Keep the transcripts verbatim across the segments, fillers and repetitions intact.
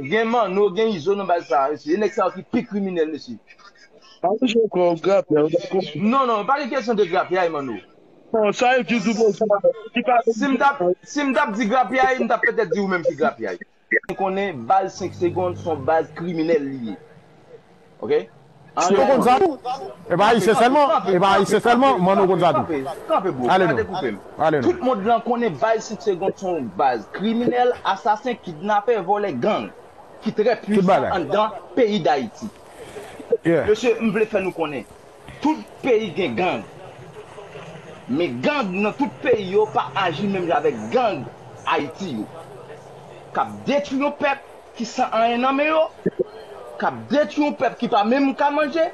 Gen Manno, gen Izo nan baz sa a, mesye. E nèg sa yo ki pi kriminèl, mesye. Pa touche kò w grapyay, ou dakò? Non, non, pa gen kesyon de grapyay, Manno. Bon, sa yo ki di w sa, ki pa Si m t ap si m t ap di grapyay, m t ap petèt di ou menm ki grapyay. Mwen konnen baz senk segonn se yon baz kriminèl li ye. Ok? Ou konn sa tou? E pa ayisyen sèlman, e pa ayisyen sèlman, Manno konn sa tou. Kanpe, kanpe, bro. Ale Pa non. dekoupe m. Ale non. Tout mond lan konnen baz senk segonn se yon baz kriminèl, asasen, kidnapè, vòlè, gang ki trè pwisan bagay. Anndan peyi Dayiti. Yeah. Mesye, m vle fè nou konnen, tout peyi gen gang. Men gang nan tout peyi yo pa aji menm jan avèk gang Ayiti yo. K ap detwi yon pèp ki san anyen nan men yo, k ap detwi yon pèp ki pa menm ka manje,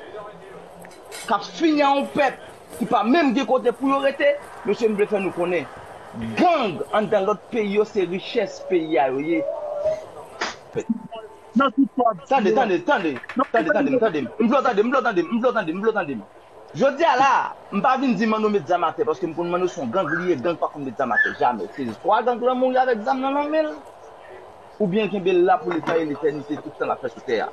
k ap fini a yon pèp ki pa menm gen kote pou yo rete. Mesye, m vle fè nou konnen, gang anndan lòt peyi yo se richès peyi a yo ye. Nan tout fwa. Tande, tande, tande. Tande, tande, tande. M vle w tande, m vle w tande, m vle w tande, m vle w tande. Jodi a la, m pa vin di Manno met zam atè, paske m konn Manno se yon gang li ye, gang pa konn met zam atè, jamè. Se swa gang lan mouri avèk zam nan nan men l, oubyen kenbe l la pou leta e letènite tout tan l ap fè sou tè a.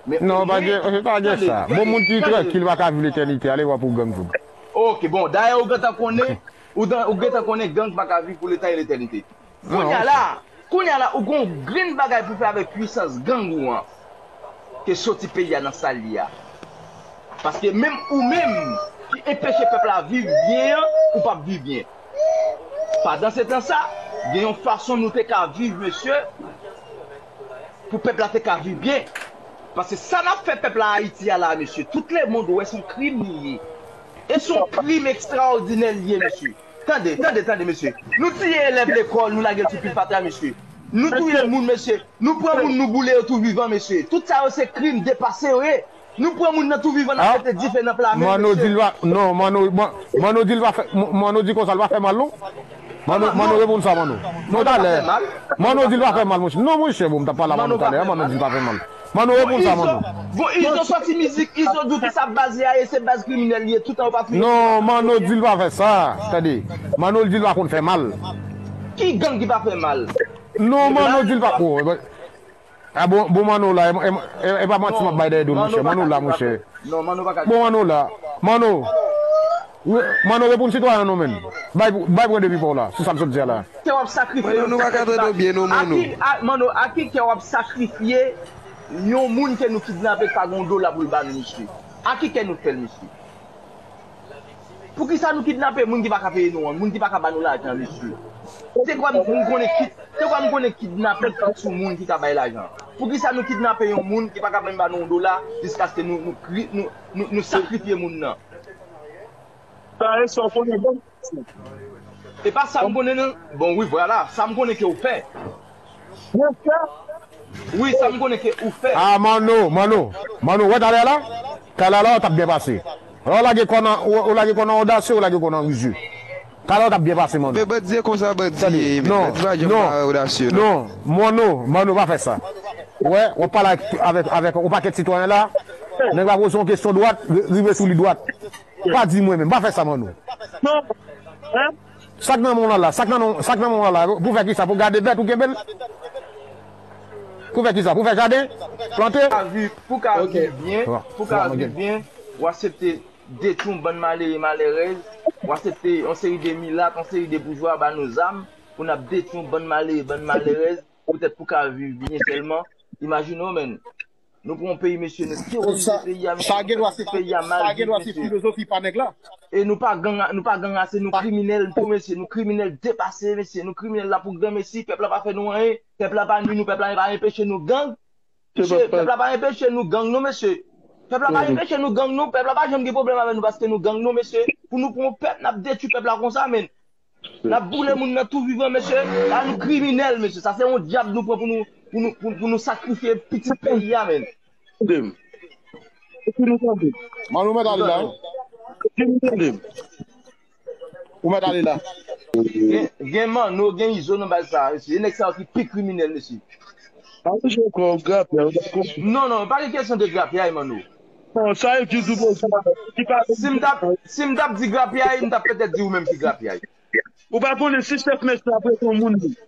Men Non, pa gen, pa gen sa. Bon moun ki trankil pa ka viv letènite, ale wè pou gang fout. Ok, bon, dayè ou gentan konnen, ou dan- ou gentan konnen gang pa ka viv pou leta e letènite. Kounye a la, kounye a la, ou gon grenn bagay pou fè avèk pwisans gang ou an, ke soti peyi a nan sa l ye a. Paske menm ou menm ki enpeche pèp la viv byen an, ou p ap viv byen. Pandan se tan sa, gen yon fason nou te ka viv, mesye, pou pèp la te ka viv byen. Paske sa n ap fè pèp la Ayiti a la, mesye, tout lemonn wè se yon krim li ye. E se yon krim ekstraòdinè li ye, mesye. Tande, tande, tande, mesye. Nou tiye elèv lekòl, nou lage l sou pil fatra, mesye. Nou touye moun, mesye. Nou pran moun, nou boule yo tou vivan, mesye. Tout sa yo se krim depase yo ye. Nou pran moun nan tou vivan, n ap mete dife nan pla men, Manno di mesye. l pa, non, Manno, Man- Manno di l pa fè, Manno di konsa l pa fè mal, non. Manno, Manno reponn sa, Manno. Non, talè. Manno di l pa fè mal, monchè. Non, monchè, bon, m t ap pale a Manno talè, Manno di l pa fè mal. Manno reponn sa, Manno. Bon, Izo soti mizik, Izo di w ki sa baz la ye, se baz kriminèl li ye, tout an w pa fouye. Non, Manno di l pa fè sa. Tande. Manno di l pa konn fè mal. Ki gang ki pa fè mal? Non, Manno di l pa. Oh, ah, bon, bon, Manno la, e, e, e, e pa manti m ap bay dèyè do, monchè. Manno la, monchè. Non, Manno pa ka. Bon, Manno la. Manno. Manno reponn sitwayen non, menn. Bay, bay pran depi pa w la, sou sa m sot di a la. Kè w ap sakrifye. Manno, nou pa ka tande w byen, non, Manno. A ki, a, Manno, a ki kè w ap sakrifye yon moun ke nou kidnape k pa gen yon dola pou l ba nou, mesye? A ki kè nou fè l, mesye? Poukisa nou kidnape moun ki pa ka peye nou an, moun ki pa ka ba nou lajan, mesye? Se kwa m konnen kid, se kwa m konnen kidnapè fèt sou moun ki ka bay lajan? Poukisa nou kidnape yon moun ki pa ka menm ba nou yon dola jiskaske nou, nou, kri- nou, nou, nou sakrifye moun nan? Sa e sa w konnen bon. E pa sa m konnen, non. Bon, wi, vwala, sa m konnen ke w fè. Mwen fè. Wi, sa m konnen ke ou fè. Ah, Manno, Manno, Manno, wè talè la? Talè la, w t ap byen pase. Ou lage kò nan, ou, ou lage kò nan odasye, ou lage kò nan rizye. Talè w t ap byen pase, Manno. Men bandi se konsa bandi ye, men Non, bandi pa janm non, pa odasye, non. Non, Manno, Manno, pa fè sa. Wè, w ap pale avèk, avèk, avèk yon pakèt sitwayen la, nèg la poze yon kesyon dwat, ri- rive sou li dwat. Pa di mwen menm, pa fè sa, Manno. Non. Hein? Sa k nan men w lan la, sa k nan, sa k nan men w lan la, pou fè kisa? Pou gade bèt ou kenbe l? Pou fè kisa? Pou fè jaden? Plante? Pou ka viv, pou ka viv byen, pou ka viv byen, w aksepte detwi yon bann malere, malerèz, w aksepte yon seri de milat, yon seri de boujwa ba nou zam, pou n ap detwi yon bann malere, bann malerèz, poutèt pou ka viv byen sèlman. Imajine w, menn. Nou pran yon peyi, mesye, nou terorize peyi a, mesye, nou fè peyi a mal viv, mesye. Filozofi pa nèg la. E nou pa gang, nou pa gang ase, nou kriminèl tou, mesye, nou kriminèl depase, mesye, nou kriminèl la pou granmesi, pèp la pa fè nou anyen, pèp la pa nwi nou, pèp la pa enpeche nou gang. Mesye, pèp la pa enpeche nou gang, non, mesye. Pèp la pa enpeche nou gang, non, pèp la pa janm gen pwoblèm avè nou paske nou gang, non, mesye. Pou nou pran yon pèp, n ap detwi pèp la konsa, menn. N ap boule moun nan tou vivan, mesye. La nou kriminèl, mesye. Sa se yon dyab nou pran pou nou, pou nou, pou, pou nou sakrifye pitit peyi a, menn. Tande m. Epi nou tande. Manno mèt ale la. Epi nou tande m. Ou mèt ale la. Gen, gen Manno, gen Izo nan baz sa, mesye. E nèg sa yo ki pi kriminèl, mesye. Pa touche kò w grapyay, ou dakò? Non, non, pa gen kesyon de grapyay, Manno. Bon, sa yo ki di w sa, ki pa Si m t ap, si m t ap di grapyay, m t ap petèt di ou menm ki grapyay. Ou pa konnen si chèf mèch la prete yon moun li.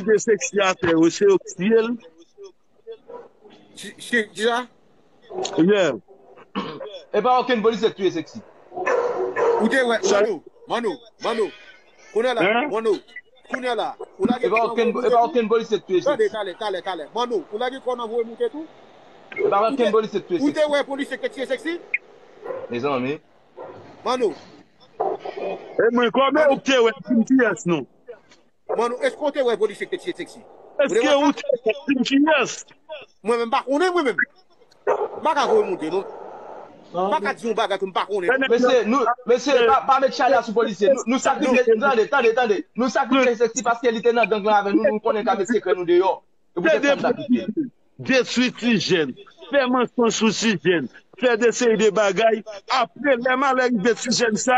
vide Sexy atè, yo, se yo k tiye l. Ki sa? Yeah. E pa okenn polisye k tiye Sexy. Ou te wè, Mano, Mano, Mano. Kounye la, Mano. Kounye la, ou lage kò nan voye moute tou. E pa okenn polisye k tiye Sexy. Tande, talè, talè, talè. Mano, ou lage kò nan voye moute tou? E pa okenn polisye k tiye Sexy. Ou te wè polisye k te tiye Sexy? Mezanmi. Mano. E mwen, kòman ou te wè, di m kiyès non? Mano, èske w te wè polisye k te tiye Sexy? Èske ou te wè, di m kiyès? Mwen menm pa konnen mwen menm. M pa ka voye moute non. M pa ka di yon bagay ke m pa konnen. Mesye, nou, mesye, pa, pa met chalè sou polisye. Nou, nou sakrifye, tande, tande, tande. Nou sakrifye Sexy paske li te nan gang lan avè nou, nou konnen ka met sekrè nou deyò. E poutèt sa nou sakrifye. Detwi ti jèn, fè mansonj sou ti jèn, fè de seri de bagay. Apre, lè malè rive ti jèn sa,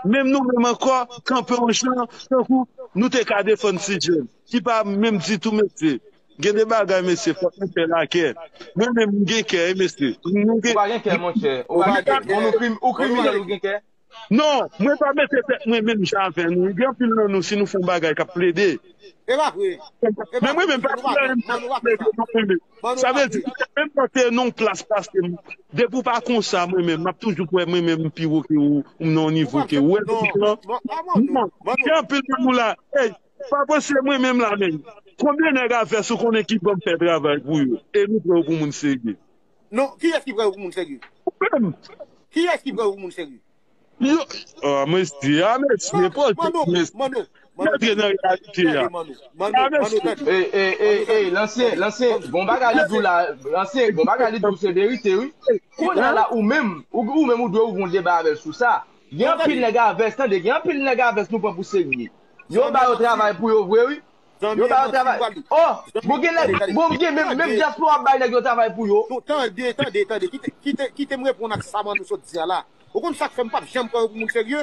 menm nou menm ankò, kanpe yon jan, tankou nou te ka defann ti jèn. Ki pa menm ditou, mesye. Gen de bagay, mesye, fòk nou fè lakè. Mwen menm, m gen kè, wi, mesye. Nou gen... Ou pa gen kè, monchè. Ou pa gen kè. Bon, ou krim, ou kriminèl, ou gen kè. Non, mwen pa mete tèt mwen menm jan avè nou. Gen anpil nan nou, si nou fè yon bagay, k ap plede. E pa vre. E pa vre. Men mwen menm, pa gen anyen m t ap plede non, mwen menm. Sa vle di, menm lè w te nan yon plas pase m, depi w pa konsa, mwen menm, m ap toujou kwè mwen menm m pi wo ke ou, ou m nan yon nivo ke ou. Wè, non, non, gen anpil nan nou la. Ey, pa panse mwen menm la menm. Konbyen nèg a vès ou konnen ki ban m fè travay pou yo? E nou pran yo pou moun serye. Non, kiyès ki pran yo pou moun serye? Ou menm. Kiyès ki pran yo pou moun serye? Yo, ah, mesye, ah, mesye, poze, mesye. Antre nan reyalite a. Ah, mesye. Ey, ey, ey, ey, lansyen, lansyen, bon bagay li di w la, lansyen, bon bagay li di w se verite, wi. Kounye a la, ou menm, ou, ou menm ou dwe ouvri yon deba avè l sou sa. Gen anpil nèg a vès, tande, gen anpil nèg a vès nou pran pou serye. Yo ba yo travay pou yo vre, wi. Yo ba yo travay. Oh, bon, gen nèg, bon, gen menm, menm dyaspora ap bay nèg yo travay pou yo. Non, tande, tande, tande. Kite, kite, kite m reponn ak sa Mano sot di a la. Ou konn sa k fè m p ap janm pran yo pou moun serye?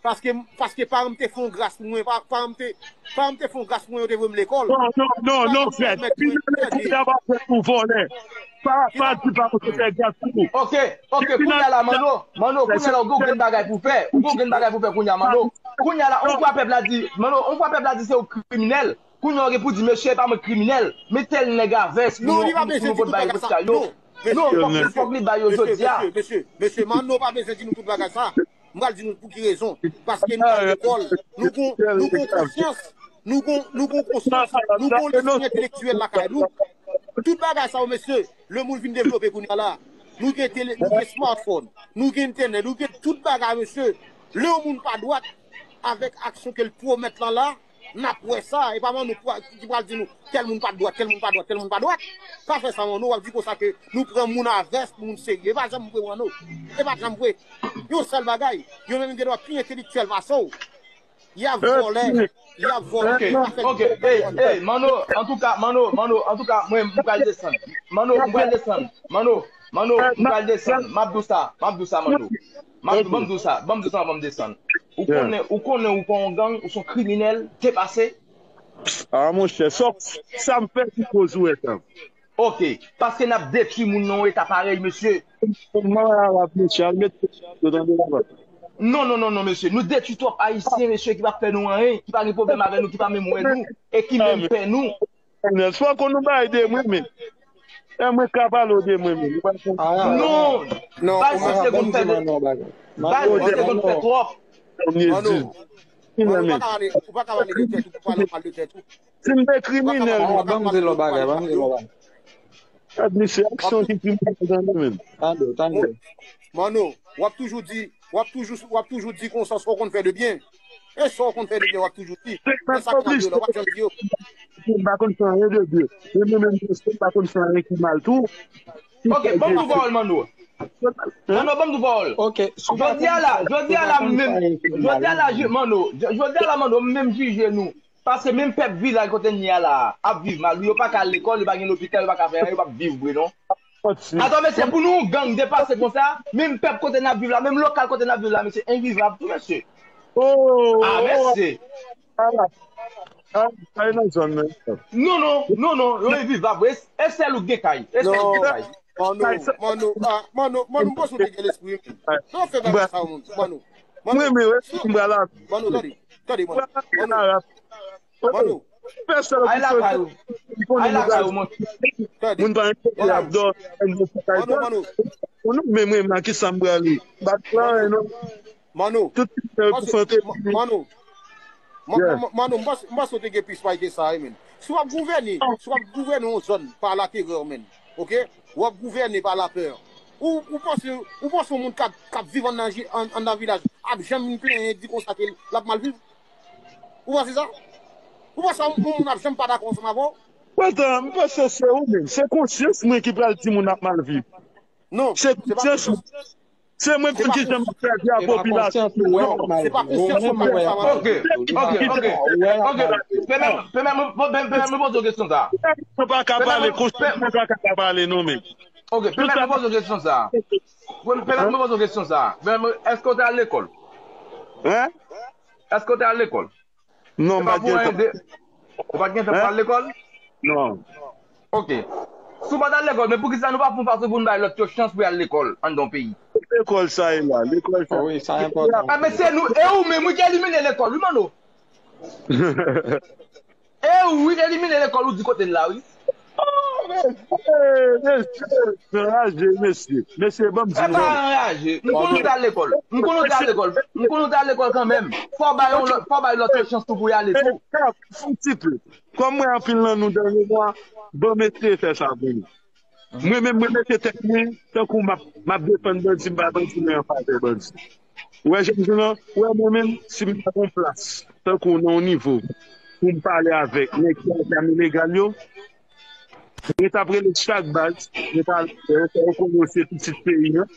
Paske, paske paran m te fè yon gras pou mwen, pa, paran m te, paran m te fè yon gras pou mwen, yo te voye m lekòl. Non, non, non, non, frè. Depi lè kounye a w ap fè pou vòlè. Pa, pa di pa pou fè gras pou ou. Ok, ok, kounye a la, Mano, Mano, kounye a la, ou gen yon grenn bagay pou fè. Ou gen yon grenn bagay pou fè kounye a, Mano. Kounye a la, on fwa pèp la di, Mano, on fwa pèp la di se ou k kriminèl. Kounye a, ou gen pou di, mesye, e pa mwen k kriminèl. Men tèl nèg a vès pou nou, pou nou pot bagay pou sa yo. Non, fòk, fòk li ba yo jodi a. Mesye, mesye, mesye, Mano pa bezwen di nou tout bagay sa. M pral di nou pou ki rezon. Paske nou al lekòl, nou gon, nou gon konsyans, nou gon, nou gon konsyans, nou gon lespri entelektyèl lakay nou. Tout bagay sa yo, mesye, lemonn vin devlope kounye a la. Nou gen tele, nou gen smartphone, nou gen entènèt, nou gen tout bagay, mesye. Lè yon moun pa dwat, avèk aksyon ke l pwomèt lan la, n ap wè sa. E pa Mano ki pral di nou, tèl moun pa dwat, tèl moun pa dwat, tèl moun pa dwat. Pa fè sa, Mano, w ap di konsa ke nou pran moun a vès pou moun serye. E pa janm vre, Mano. E pa janm vre. Yon sèl bagay, yo menm gen dwa pi entelektyèl pase w. Y ap vòlè, y ap vòlè. Ok, ok, ey, ey, Mano, antouka, Mano, Mano, antouka, mwen, m pral desann. Mano, m pral desann. Mano, Mano, m pral desann. M ap di w sa, m ap di w sa, Mano. M ap di w, ban m di w sa, ban m di w sa anvan m desann. Ou konnen, ou konnen ou pa yon gang, ou se yon kriminèl depase. Ah, monchè, sa, sa m fè ki koz ou wè sa. Ok, paske n ap detwi moun nan yon eta parèy, mesye. Mwen arab, mesye, al met yo nan de la. Non, non, non, non, mesye. Nou detwi twòp Ayisyen, mesye, ki pa fè nou anyen, ki pa gen pwoblèm avè nou, ki pa menm wè nou, e ki menm pè nou. Fò konn nou bay de mwen, men. E mwen ka pale w de mwen, men. Non, non, bay sante konn fè de. Bay sante konn fè twòp. Mano, ou pa ka pale de tèt ou, ou pa ka pale de tèt ou. Si m te kriminèl, mwen. Ban m di lò bagay, ban m di lò bagay. Gad, mesye, aksyon ki kriminèl nan men. Tande, tande. Mano, w ap toujou di, w ap toujou, w ap toujou di konsa sa w konn fè de byen. E sa w konn fè de byen, w ap toujou di. Men sa k mal yo la, w ap janm di yo. M pa konn fè anyen de byen. E mwen menm, tou, m pa konn fè anyen ki mal tou. Ok, ban m tou pawòl, Mano. Mano, ban m tou pawòl. Ok, jodi a la, jodi a la, m menm, jodi a la, Mano, jodi a la, Mano, m menm jije nou. Paske menm pèp vilaj kote n ye a la a, ap viv mal wi, yo pa ka al lekòl, yo pa gen lopital, yo pa ka fè anyen, yo p ap viv vre non. Atò mesye, pou nou yon gang depase konsa, menm pèp kote n ap viv la, menm lokal kote n ap viv la, mesye, envivab tou mesye. Ah mesye. Kay nan zòn nan. Non, non, non, non, yo envivab vre. E sèl ou k gen kay. E sèl ou k gen kay. Mano, Mano, ah, Mano, Mano, m panse w te gen lespri. Non, fè bagay sa, Mano. Mano, Mwen, men, wè, m pral la. Mano, tande, tande, Mano. Mano, Mano. Pèsonn ki fè. Ay lakay ou. Ay lakay ou, mwen. Tande. Moun pa enkyete ap dò. Mano, Mano. Mano, men mwen, nan ki sa m prale? Bat lan, non. Mano. Tout ti fè pou sante. Mano. Mano, m panse w te gen plis pay ke sa, wi, men. Si w ap gouvène, si w ap gouvène yon zòn pa laterè, men. Ok? W ap gouvène pa lapè. Ou, ou panse, ou panse yon moun k ap, k ap viv anndan, anndan vilaj ap janm plenyen di konsa ke l ap mal viv? Ou panse sa? Ou panse yon moun ap janm pa dakò ansanm avè w? Pòtan, m panse se ou menm. Se konsyans mwen ki pral di moun ap mal viv. Non, se pa konsyans. Se mwen menm ki janm ap sèvi a popilasyon. Se pa konsyans ou pa sa. Ok, ok, ok. Pèmèt mwen poze w kesyon sa. Ou pa ka pale, konsyans mwen pa ka pale non men. Ok, pèmèt mwen poze w kesyon sa. Pèmèt mwen poze w kesyon sa. Èske w te al lekòl? Hein? Èske w te al lekòl? Non, m pa t gen tan. Ou pa t gen tan pou al lekòl? Non. Ok. Si w pa t al lekòl, men poukisa nou pa fè yon fason pou n bay lòt yo chans pou y al lekòl anndan yon peyi? Lekòl sa ye la, lekòl sa. Wi, sa enpòtan. A men se nou, e ou menm wi ki elimine lekòl wi, Mano. E ou wi ki elimine lekòl ou di kote l la wi. Oh, mesye, mesye, anraje, mesye. Mesye, ban m di nou. E pa anraje. M konnen w t al lekòl. M konnen w t al lekòl. M konnen w t al lekòl kanmenm. Fò w bay yon lòt, fò w bay lòt yon chans tou pou y ale tou. Yon ti pe. Kòm mwen anpil nan nou dènyèman, ban m eseye fè sa pou nou. Mwen menm, mwen mete tèt mwen, tankou m ap, m ap defann bandi, m pa bandi, men an favè bandi. Ou wè jan m di w lan, ou wè mwen menm, si m ta gen yon plas, tankou nan yon nivo, pou m pale avèk nèg ki al zam ilegal yo, mwen t ap rele chak baz, mwen t ap fè yo konnen yo se pitit peyi an,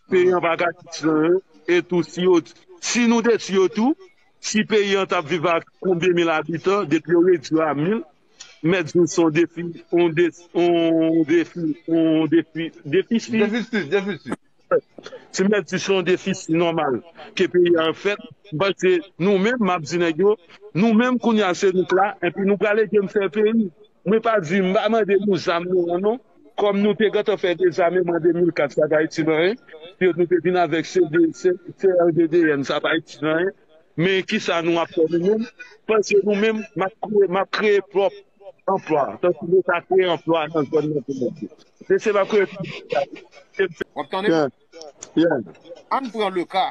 peyi an pa ka kite yo, e tou si yo, si nou detwi yo tou, si peyi an t ap viv ak konbyen mil abitan, depi yo redui yo a mil, m mèt di w se yon defi, yon de, yon defi, yon defi, defisi. Defisi, defisi. Si m mèt di se yon defisi nòmal ke peyi a fèt, m panse nou menm, m ap di nèg yo, nou menm kounye a se nou k la, epi nou pral ede m fè peyi. Mwen pa di, m pa mande nou zam nou an non. Kòm nou te gentan fè dezame m an de mil kat, sa pa itil anyen. Epi nou te vin avèk C D, C R D D N, sa pa itil anyen. Men kisa nou ap fè nou menm? Paske nou menm, m ap kreye, m ap kreye pwòp anplwa. Tankou nou ta kreye anplwa nan zòn nan pou nou. Se se m ap kreye. W ap tande? Ann pran le ka,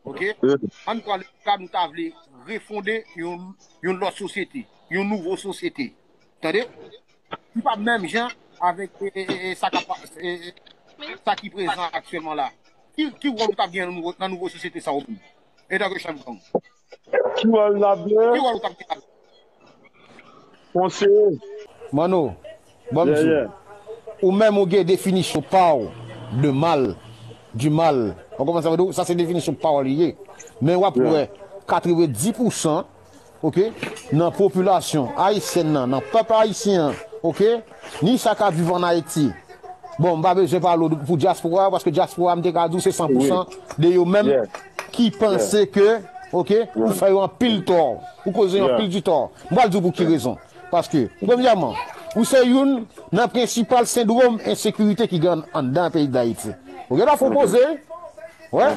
ok? Ann pran le ka, nou ta vle refonde yon, yon lòt sosyete, yon nouvo sosyete. Tande? Ki pa menm jan avèk e, e, e, sa, k ap, e, e, sa ki prezan aktyèlman la. Ki, ki wòl ou t ap gen nan nouvo, nan nouvo sosyete sa ou menm? Etanke chèf gang. Ki wòl n ap gen? Ki wòl ou t ap gen la? Konseye. Mano, ban m di w. Ou menm ou gen definisyon pa w de mal, du mal. Ou konprann sa m di w? Sa se definisyon pa w li ye. Men w ap wè katrevenndis pousan, ok, nan popilasyon ayisyèn nan, nan pèp ayisyen an, ok, ni sa k ap viv ann Ayiti. Bon, m pa bezwen pale w pou dyaspora, paske dyaspora, m te ka di w se san pousan de yo menm ki panse ke Ok? Ou fè yo anpil tò. Ou koze yo anpil di tò. M pral di w pou ki rezon. Paske, premyèman, ou se youn nan prensipal sendwòm ensekirite ki gen anndan peyi Dayiti. Ou gen dwa fè w poze. Wè?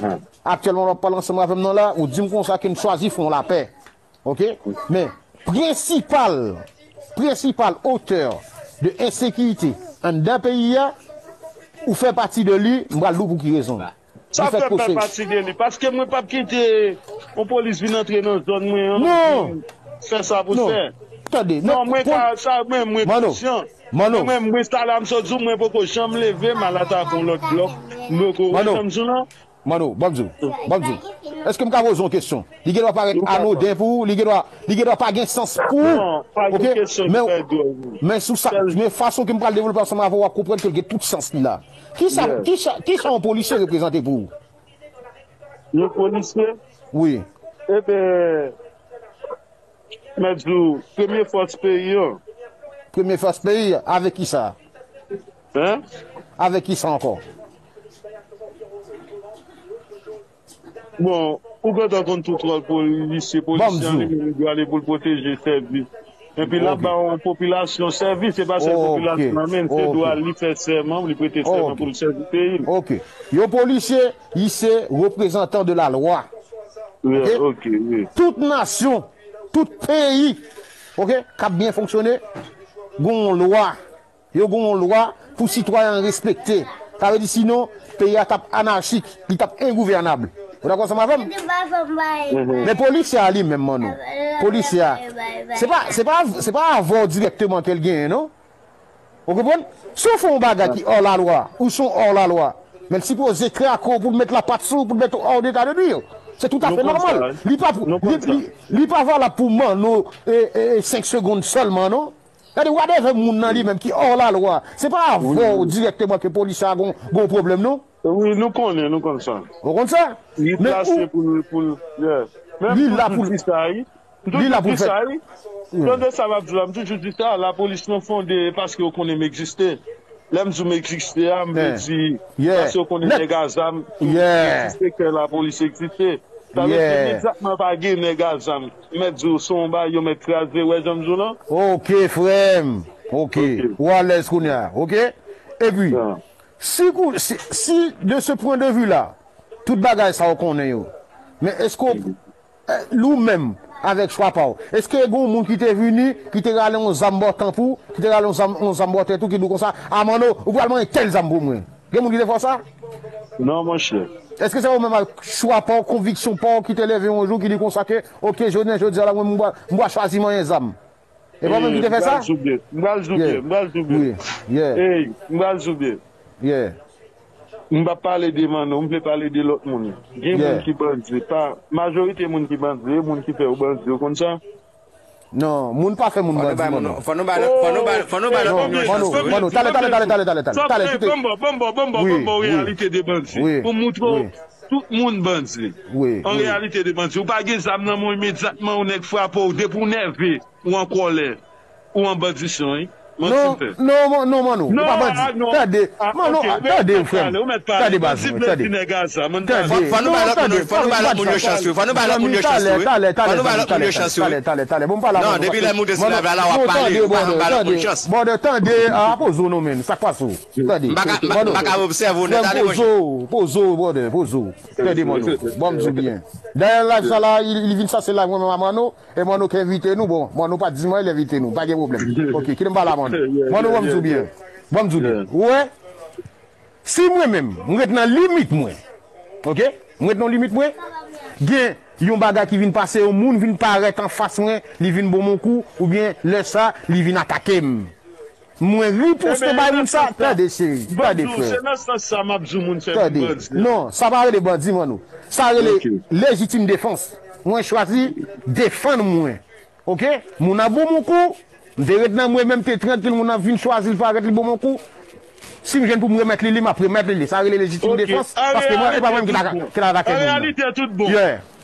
Aktyèlman, w ap pale ansanm avè m nan la, ou di m konsa ke n chwazi fè yon lapè. Ok? Men, prensipal, prensipal otè de ensekirite anndan peyi a, ou fè pati de li, m pral di w pou ki rezon. Sa fè pati de li. Paske mwen p ap kite yon polis vin antre nan zòn mwen an, vin fè sa pou l fè. Tande, non, mwen ka, sa, mwen, mwen konsyan. Mwen menm, mwen, sa la, m sot di w, mwen poko janm leve m al atake yon lòt blòk. M poko, ou wè sa m di w la? Mano, ban m di w, ban m di w. Èske m ka poze yon kesyon? Li gen dwa parèt anoden pou ou, li gen dwa, li gen dwa pa gen sans pou ou. Non, pa gen kesyon ki fè dwòl. Men sou sa, men fason ke m pral devlope ansanm avè w, w ap konprann ke l gen tout sans li la. Kisa, kisa, kisa yon polisye reprezante pou ou? Yon polisye? Wi. Eben, mèt di w, premye fòs peyi an. Premye fòs peyi, avèk kisa? Hein? Avèk kisa ankò? Bon, ou gentan konn tout wòl polisye. Polisye an li menm, li dwe ale pou l pwoteje, sèvi. Epi l ap ba yon popilasyon sèvis, se pa sèl popilasyon an, men se dwa li fè sèman, li prete sèman pou l sèvi peyi l. Ok. Yon polisye, li se reprezantan de la lwa. Ok? Ok, wi. Tout nasyon, tout peyi, ok, k ap byen fonksyone, gen yon lwa. Yo gen yon lwa pou sitwayen an respekte. Sa vle di sinon, peyi a t ap anachik, li t ap engouvènab. Ou dakò ansanm avè m? Men polisye a li menm, mano. Polisye a, se pa, se pa, se pa avè w dirèkteman ke l genyen, non. Ou konprann? Si w fè yon bagay ki hors la loi, ou se yon hors la loi, men l sipoze trake w pou l met lapat sou ou, pou l met ou hors d'état de nuire. Se toutafè nòmal. Li pa pou, li, li, li pa valab pou mano, e, e, e, senk segonn sèlman, non. Gade, wadèvè moun nan li menm ki hors la loi. Se pa avè w dirèkteman ke polisye a gon, gon pwoblèm, non. Wi, nou konnen, nou konn sa. Ou konn sa? Li plase pou l, pou l, yeah. Men m toujou di sa, wi. M toujou di sa, wi. Tande sa m ap di w la, m toujou di sa, lapolis nou fonde paske yo konnen m egziste. Lè m di w m egziste a, m vle di, paske yo konnen nèg a zam, tout sektè lapolis egziste. Sa vle di, imedyatman pa gen nèg a zam, m mèt di w, se yon bagay yo mèt kraze, wè jan m di w lan? Ok, frè m. Ok. Ou alèz kounye a, ok? Epi, si, si, si, de ce point de vue là, tout bagay sa w konnen yo, men èske w, eh, ou menm, avèk chwa pa w, èske gen yon moun ki te vini, ki te rale yon zam bò tanp ou, ki te rale yon zam, yon zam bò tèt ou, ki di w konsa, "A, Manno, ou pral manyen tèl zam pou mwen"? Gen moun ki te fè w sa? Non, monchè. Èske se ou menm ak chwa pa w, konviksyon pa w ki te leve yon jou ki di konsa ke, "Ok, jounen jodi a la, mwen, m pral, m pral chwazi manyen zam"? E pa w menm ki te fè sa? M pral di w byen, m pral di w byen, m pral di w byen. Ey, m pral di w byen. M p ap pale de Manno, m vle pale de lòt moun. Gen moun ki bandi, pa, majorite moun ki bandi, e moun ki fè yo bandi, ou konn sa? Non, moun pa fè moun bandi, Manno. Fò nou ba, fò nou ba, fò nou ba lòt moun yon chans tou, wi. Manno, talè, talè, talè, talè, talè, talè, kite. Ban m ba w, ban m ba w, ban m ba w, ban m ba w reyalite de bandi. Pou moutre w, tout moun bandi. An reyalite de bandi. Ou pa gen zam nan men w, imedyatman yon nèg frape w, depi w nève, ou an kòlè, ou an bandisyon, wi. Manti m fè. Non, non, non, Manno, ou pa bandi. Tande, Manno, tande, frè m. Tande, baz mwen, tande. Tande. Fò nou ba lòt moun, fò nou ba lòt moun yon chans tou. Fò nou ba lòt moun yon chans tou, wi. Fò nou ba lòt moun yon chans tou, wi. Talè, talè, talè, talè, talè. Bon, m pale a Manno. Non, tande, brother, tande, brother, tande. A, poze w non, men. Sa k pase w? Tande. M pa ka, m pa, m pa ka obsève w nèt ale, monchè. Poze w, poze w, brother, poze w. Tande, Manno. Bon, m di w byen. Dayè, live sa la, li, li vin sa, se live mwen menm a Manno. E Manno ki envite nou, bon, Manno pa t di m anyen, li envite nou, pa gen pwoblèm. Ok, kite m pale a Manno. Manno, ban m di w byen. Ban m di w byen. Ou wè, si mwen menm, m ret nan limit mwen, ok, m ret nan limit mwen, gen yon bagay ki vin pase, yon moun vin parèt anfas mwen, li vin ban m yon kou, oubyen lè sa, li vin atake m. Mwen riposte bay moun sa, tande cheri, tande frè. Se nan sans sa m ap di w moun fè moun bandi. Non, sa pa rele bandi, Manno. Sa rele lejitim defans. Mwen chwazi defann mwen. Ok? Moun nan ban m yon kou, m te ret nan mwen menm, te trankil, moun nan vin chwazi l parèt, li ban m yon kou. Si m jwenn pou m remèt li li, m ap remèt li li. Sa rele lejitim defans, paske mwen, e pa mwen ki ta, ki ta atake moun nan. An reyalite, tout bon.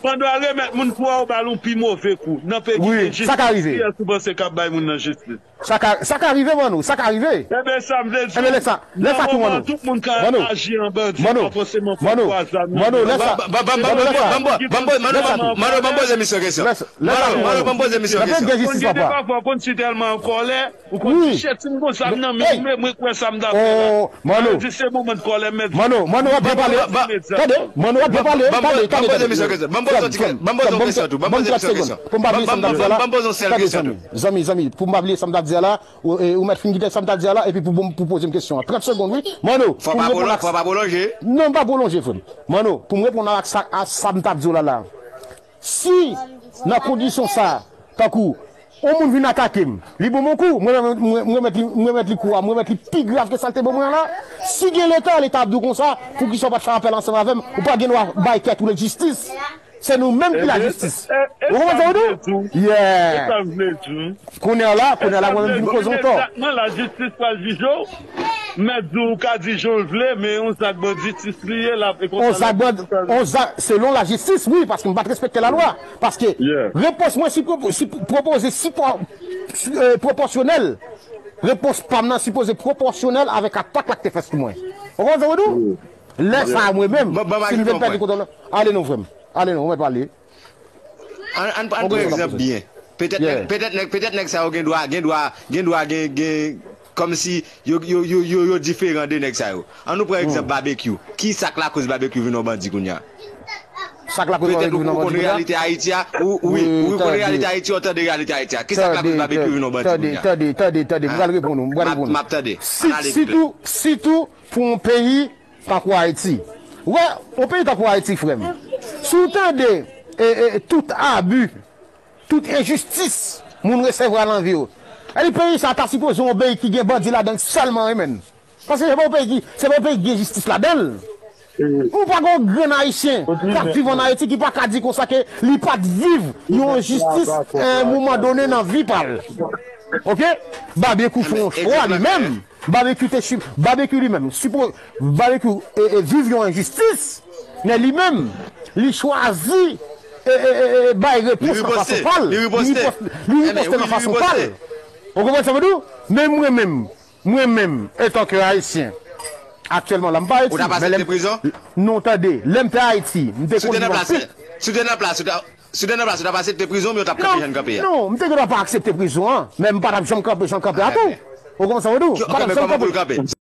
Pandan w al remèt moun kou a, ou ba l yon pi move kou. Nan peyi ki gen jistis, kiyès ou panse k ap bay moun nan jistis? Sa ka, sa ka rive, Mano, sa ka rive. Enben, sa m vle di, Enben, lè sa, lè sa tou, Mano. Tout moun ka aji an bandi, pa fòseman fò kwa zam nan men yo. Mano, lè sa. Ban m poze misye yon kesyon. Mano, ban m poze misye yon kesyon. Lè sa, Mano, ban m poze misye yon kesyon. Konn gen de pafwa, konn si tèlman an kòlè, ou konn di, "Shit, si m gon zam nan men m, mwen, mwen kwè sa m t ap fè la." Mano. Di se moman de kòlè, mèt. Mano, Mano, w ap byen pale. Tande, Mano, w ap byen pale. Tande, tande, tande. Ban m poze yon kesyon tou. Ban m poze yon kesyon tou. Ban m poze yon sèl kesyon tou. Zanmi, zanmi, pou m pa bliye sa m t ap di a la, ou, e, ou mèt fin kite sa m t ap di a la, epi pou, pou poze m kesyon an. Trant segonn, wi. Mano, pou m reponn ak. Fò pa pwolonje. Non, m pa pwolonje, frè m. Mano, pou m reponn ak sa, a sa m t ap di w la, la. Si, nan kondisyon sa, tankou, yon moun vin atake m, li ban m yon kou, mwen, mwen, mwen, mwen remèt li, mwen remèt li kou a, mwen remèt li pi grav ke sa l te ban mwen an la. Si gen Leta, Leta ap di w konsa, poukisa w pa t fè apèl ansanm avè m? Ou pa gen dwa bay tèt ou lajistis. Se nou menm ki lajistis. Ou konprann sa m vle di w? Yeah. Kounye a la, kounye a la, mwen menm vin koze w tò. Egzakteman, lajistis pral jije w. Mèt di w ka di jan w vle, men yon zak banditis li ye, l ap, e konsa l ap fè. On zak, selon lajistis, wi, paske m pa t respekte lalwa. Paske repons mwen si, si pwopoze si, si, eh, pwopòsyonèl. Repons pa m nan sipoze pwopòsyonèl avèk atak la k te fè sou mwen. Ou konprann sa m vle di w? Lè sa a mwen menm, si m vin pèdi kontwòl, ale non, frè m. Ale non, ou mèt pale. Ann, ann, ann pran egzanp byen. Petèt nèg, petèt nèg, petèt nèg sa yo gen dwa, gen dwa, gen dwa gen, gen, kòmsi yo, yo, yo, yo, yo diferan de nèg sa yo. Ann nou pran egzanp Babekyou. Ki sa k lakoz Babekyou vin yon bandi kounye a? Sa k lakoz Babekyou vin yon bandi kounye a? Ou konn reyalite Ayiti a? Ou, wi, ou konn reyalite Ayiti, ou tande reyalite Ayiti a. Ki sa k lakoz Babekyou vin yon bandi kounye a? Tande, tande, tande, tande, m pral reponn ou, m pral reponn ou. M ap tande. Sitou, sitou pou yon peyi tankou Ayiti. Ou wè, yon peyi tankou Ayiti, frè m, si w tande, e, e, tout abi, tout enjistis moun resevwa nan vi yo, e peyi sa ta sipoze yon peyi ki gen bandi ladan l sèlman, wi, menn. Paske se pa yon peyi ki, se pa yon peyi ki gen jistis ladan l. Ou pa gen yon grenn Ayisyen k ap viv ann Ayiti ki pa ka di konsa ke li pa t viv yon enjistis a yon moman done nan vi pa l. Oke? Babekyou fè yon chwa li menm. Babekyou te, Babekyou li menm, sipo, Babekyou, e, e, viv yon enjistis, men li menm, li chwazi, e, e, e, e, bay repons nan fason pa l. Li riposte, li riposte nan fason pa l. Ou konprann sa m vle di w? Men mwen menm, mwen menm, etanke Ayisyen, aktyèlman la, m pa Ayiti, men lè m, non, tande, lè m te Ayiti, m te konn viv anpil. Si w te nan plas, si w te nan plas, ou t ap aksepte prizon oubyen w t ap kanpe jan w kanpe a? Non, m te gen dwa pa aksepte prizon an, men m pa t ap janm kanpe jan m kanpe a tou. Ou konprann sa m vle di w? M pa t ap janm kanpe.